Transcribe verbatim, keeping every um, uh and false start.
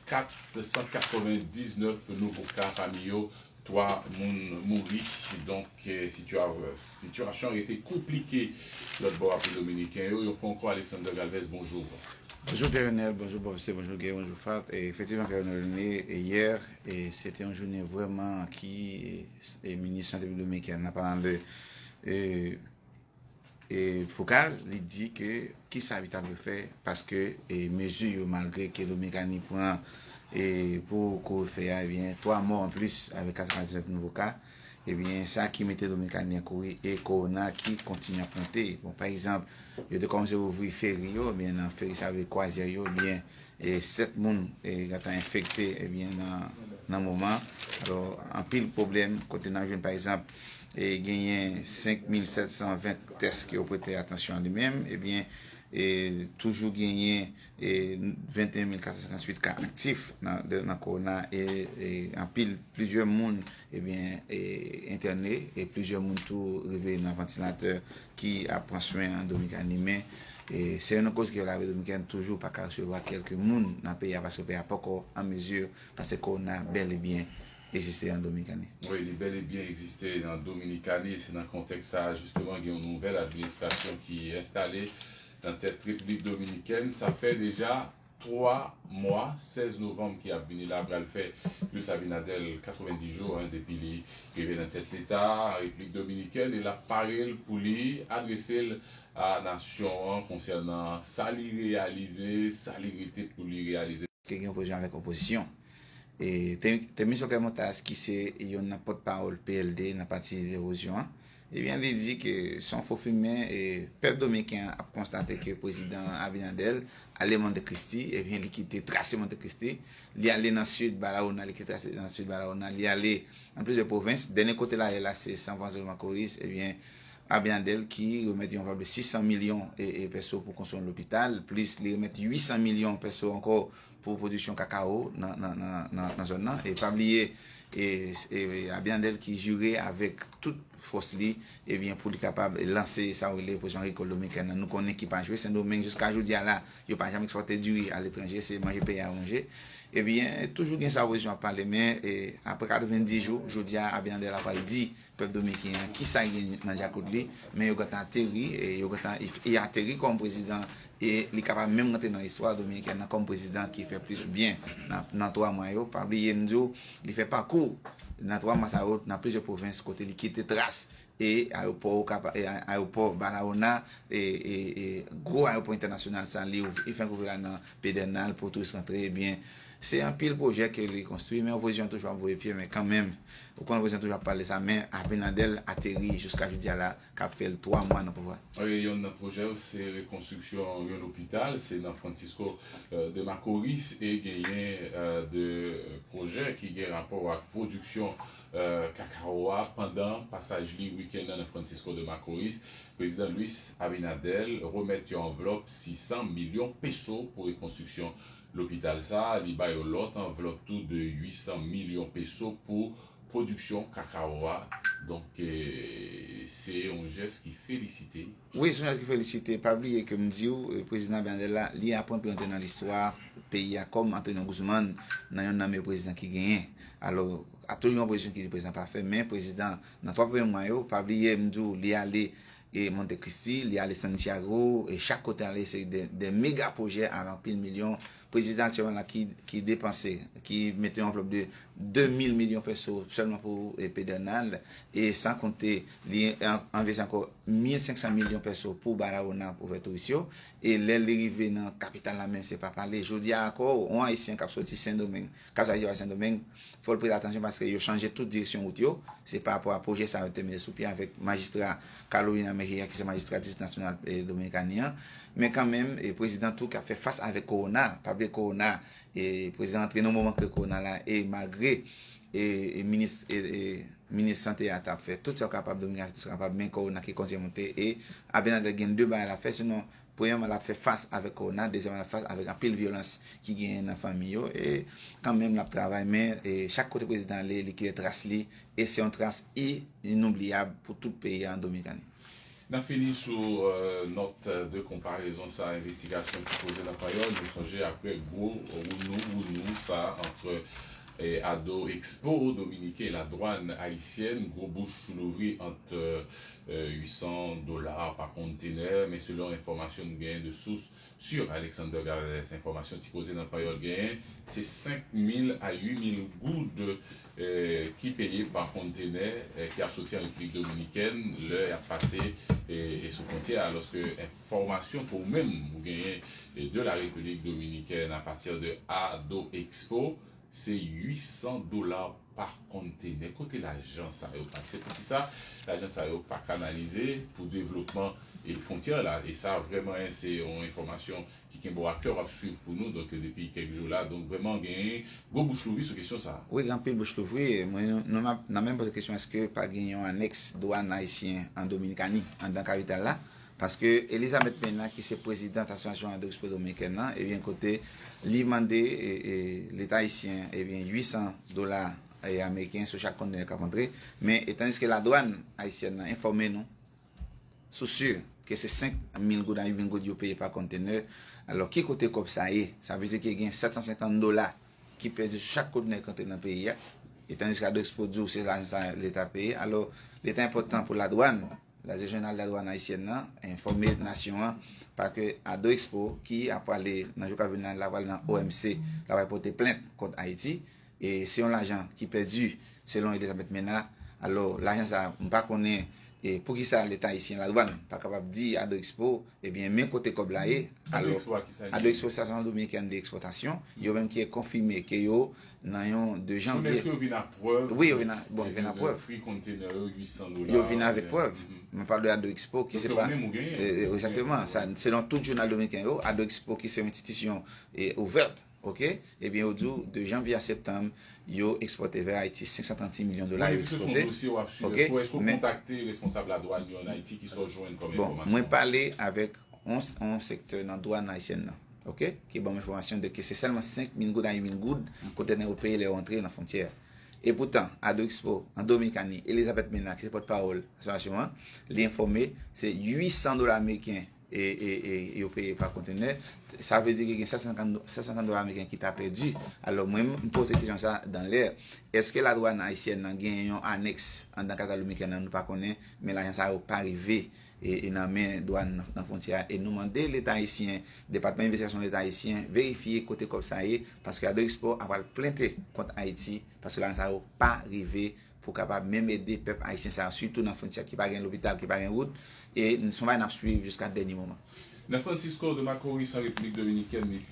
kat san katrevendiznèf nouvo ka, pami yo twa moun mouri. Donk, eh, sitiyasyon rete konplike lòt bò a pou Dominiken yo. Yon fwa ankò, Alexander Galvez, bonjou. Bonjou Pierre Renel, bonjou Bob C, bonjou Guy, bonjou Fat. E efektivman, Pierre Renel, e yè, e se te yon jounen vrèman ki, e, e minis sante piblik dominikèn nan, Fernando, e, e Foucalde, li di ke kisa li ta dwe fè, paske, e, mezi yo, malgre ke Dominikani pran, e, pou kouvrefe a, ebyen, twa mò anplis avèk katrevendiznèf nouvo ka, ebyen, sa ki mete Dominikani an kouri e kowona ki kontinye ap monte. Bon, pa egzanp, yo te kòmanse ouvri feri yo, ebyen, nan feri sa vle kwazyè yo, ebyen, e sèt moun, e, gentan enfekte, ebyen, nan, nan moman. Alò, anpil pwoblèm, kote n ap jwenn, pa egzanp, e genyen senk mil sèt san ven tès ke yo prete atansyon a li menm, ebyen, e toujou genyen, e venteyen mil kat san senkantuit ka aktif nan, de, nan kowona, e, e anpil, plizyè moun, ebyen, e entène, e plizyè moun tou rive nan vantilatè ki ap pran swen an Dominikani. Men, e se youn nan koz ki fè lavi dominikèn toujou pa ka resevwa kèlke moun nan peyi a, paske peyi a poko an mezi, paske kowona bèl e byen egziste an Dominikani. Wi, li bèl e byen egziste nan Dominikani, e se nan kontèks sa a, jisteman, gen yon nouvèl administrasyon ki enstale nan tèt Repiblik Dominikèn. Sa fè deja twa mwa, sèz novanm ki ap vini la, pral fè Luis Abinader katrevenndis jou, en, depi li rive nan tèt Leta Repiblik Dominikèn, e l ap pare l pou li adrese l a nasyon an konsènan sa li reyalize, sa li rete pou li reyalize. Ke gen opozisyon avèk opozisyon. E Temi-, Temistocle Montas, ki se youn nan pòtpawòl P L D nan pati opozisyon an, ebyen, li di ke se yon fo fimen, e pèp dominiken an ap konstate ke prezidan Abinader ale Monte Cristi, ebyen, li kite trase Monte Cristi, li ale nan sid Barahona, li kite trase nan sid Barahona, li ale nan plizyè pwovens. Dènye kote l ale la, se San Francisco de Macorís, ebyen, Abinader ki remèt yon anvlòp de sis san milyon, e, e, peso pou konstwi yon lopital, plis li remèt uit san milyon peso ankò pou pwodiksyon kakawo nan, nan, nan, nan, nan zòn nan. E pa bliye, e, e, Abinader ki jire avèk tout fòs li, ebyen, pou li kapab lanse sa yo rele Revolisyon Agrikòl Dominikèn nan. Nou konnen ki pa jwe. Sendomeng, jiska jodi a la, yo pa janm ekspòte diri aletranje, se manje peyi a yo manje. Ebyen, toujou gen sa opozisyon ap pale, men, e, apre katrevenndis jou, jodi a, Abinader la pral di pèp dominiken an kisa gen nan djakout li, men yo gentan ateri, e yo gentan, e, e ateri kòm prezidan, e li kapab menm rantre nan istwa dominikèn nan kòm prezidan ki fè plis byen nan, nan twa mwa yo. Pa bliye, m di w, li fè pakou nan twa mwa sa yo nan plizyè pwovens kote li kite tras, e ayewopò Okap-, e a-, ayewopò Barahona, e, e, e gwo ayewopò entènasyonal sa, li ouv-, li fèk ouvri la nan Pedènal pou touris rantre, ebyen, se anpil pwojè ke li konstwi, men opozisyon toujou ap voye pye, men kanmenm, ou konnen opozisyon toujou ap pale sa, men Abinader ateri jiska jodi a la, k ap fè l twa mwa nan pouvwa. Wi, youn nan pwojè yo se rekonstriksyon yon lopital, se nan Francisco, euh, de Macorís, e genyen, euh, de pwojè ki gen rapò ak pwodiksyon, euh, kakawo a pandan pasaj li wikenn nan nan Francisco de Macorís. Prezidan Luis Abinader remèt yon anvlòp sis san milyon peso pou rekonstriksyon lopital sa a. Li bay yon lòt anvlòp tou de uit san milyon peso pou pwodiksyon kakawo a. Donk, eh, se yon jès ki felisite. Wi, se yon jès ki felisite. Pa bliye ke m di w, eh, prezidan Abinader la, li aprann pou l antre nan listwa peyi a kòm Antonio Guzman nan youn nan meyè prezidan ki genyen. Alò, a toujou gen opozisyon ki di prezidan pa fè, men prezidan, nan twa premye mwa yo, pa bliye, m di w, li ale, e, Monte Cristi, li ale Santiago, e chak kote ale, se de, de mega pwojè a anpil milyon. Prezidan aktyèlman la ki, ki depanse, ki mete yon anvlòp de de mil milyon peso sèlman pou, e, Pedènal, e san konte li an-, anvesti ankò mil senk san milyon peso pou Barahona pou fè touris yo, e lè li rive nan kapital la menm, se pa pale. Jodi a ankò, yon Ayisyen k ap soti Sendomeng, k ap soti Sendomeng, fò l prete atansyon paske yo chanje tout direksyon wout yo. Se pa rapò a pwojè sa yo te mete sou pye avèk majistra Carolina Mejia, ki se majistra Distrik Nasyonal, e, Dominikani an. Men kanmenm, e, prezidan tou k ap fè fas avèk kowona. Pa bliye kowona, e, prezidan antre nan moman ke kowona la, e malgre, e, e minis, e, e minis sante a t ap fè tout sa yo kapab, Dominiken fè tout sa yo kapab, men kowona ki kontinye monte, e Abinader gen de bagay l ap fè, sinon, premyèman, l ap fè fas avèk kowona, dezyèmman, l ap fè fas avèk anpil vyolans ki genyen nan fanmi yo, e kanmenm, l ap travay, men, e chak kote prezidan ale, li kite tras li, e se yon tras i-, inoubliyab pou tout peyi a an Dominikani. N ap fini sou euh, nòt de konparezon sa, envestigasyon ki poze nan panyòl. Nou sonje apre gwo wounou wounou sa ant eh, Ado Expo dominiken e ladwann ayisyèn, gwo bouch louvri ant euh, euh, uit san dola pa kontenè, men selon enfòmasyon nou genyen de sous sur Alexander Gales, enfòmasyon ti koze nan panyòl genyen, se senk mil a uit mil goud eh, ki peye pa kontenè eh, ki ap soti an Repiblik Dominikèn lè y ap pase eh, eh, sou fwontyè a. Alòske enfòmasyon ke ou menm ou genyen eh, de la République Dominicaine à partir de Ado Expo, se uit san dola pa kontenè. Kote lajan sa yo pase? Poukisa lajan sa yo pa kanalize pou devlopman e fwontyè la? E sa vrèman se yon enfòmasyon ki kenbe w a kè, w ap swiv pou nou donk depi kèk jou la. Donk vrèman genyen gwo bouch louvri sou kesyon sa. Wi, gen anpil bouch louvri. Mwen, nou, nou, n ap menm poze kesyon, èske pa gen yon anèks dwàn ayisyen an Dominikani, anndan kapital la? Paske Elizabeth Mena, ki se prezidan Asosyasyon Ado Expo Dominikèn nan, ebyen, kote li mande e, e, Leta ayisyen, ebyen, uit san dola e, ameriken sou chak kontenè k ap antre. Men, e tandiske ladwann ayisyèn nan enfòme nou, sou si ke se senk mil goud a uit mil goud yo peye pa kontenè. Alò, ki kote kòb sa ye? Sa vle di ke gen sèt san senkant dola ki pèdi sou chak kontenè k antre nan peyi a. E tandiske Ado Expo di w se lajan sa Leta peye. Alò, li te enpòtan pou ladwann, la Direksyon Jeneral Ladwann Ayisyèn nan enfòme nasyon an, paske Ado Expo, ki ap prale nan jou k ap vini la, l ap prale nan O M C, l ap prale pote plent kont Ayiti, e se yon lajan ki pèdi, selon Elizabeth Mena. Alò, lajan sa, m pa konnen e poukisa Leta ayisyen, ladwann, pa kapab di Ado Expo, ebyen, men kote kòb la ye. Alò, Ado Expo, se Asosyasyon Dominikèn de Ekspòtasyon, yo menm ki konfime ke yo nan yon de janvye. Wi, yo vin a, bon, yo vin a prèv. Yo vin avèk prèv. Mwen pale de Ado Expo ki se pa. Egzakteman. Sa, selon tout jounal dominiken yo, Ado Expo ki se yon enstitisyon e, ouvèt, ok? Ebyen, yo di w, de janvye a septanm, yo ekspòte vè Ayiti senk san trannsis milyon dola yo ekspòte. Ok? Men, bon, mwen pale avèk yon, yon sektè nan dwàn ayisyèn nan, ok? Ki ban m enfòmasyon de ke se sèlman senk mil goud a uit mil goud kontenè yo peye lè yo antre nan fwontyè a. E poutan, Ado Expo an Dominikani, Elizabeth Mena, ki se pòtpawòl asosyasyon an, li enfòme se uit san dola ameriken e, e, e yo peye pa kontenè. Sa vle di ke gen sèt san senkant dola ameriken ki ta pèdi. Alò, mwen, m poze kesyon sa dan lè. Èske ladwann ayisyèn nan gen yon anèks anndan kapital dominikèn nan, nou pa konnen, men lajan sa yo pa rive e, e nan men dwàn nan, nan fwontyè a. E nou mande Leta ayisyen, Depatman Envestigasyon Leta ayisyen, verifye kote kòb sa ye, paske Ado Expo ap al plente kont Ayiti, paske lajan sa yo pa rive pou kapab menm ede pèp ayisyen sa, sitou nan fwontyè ki pa gen lopital, ki pa gen wout, e se yon bagay n ap swiv jiska dènye moman. Nan Francisco de Macorís, an Repiblik Dominikèn, li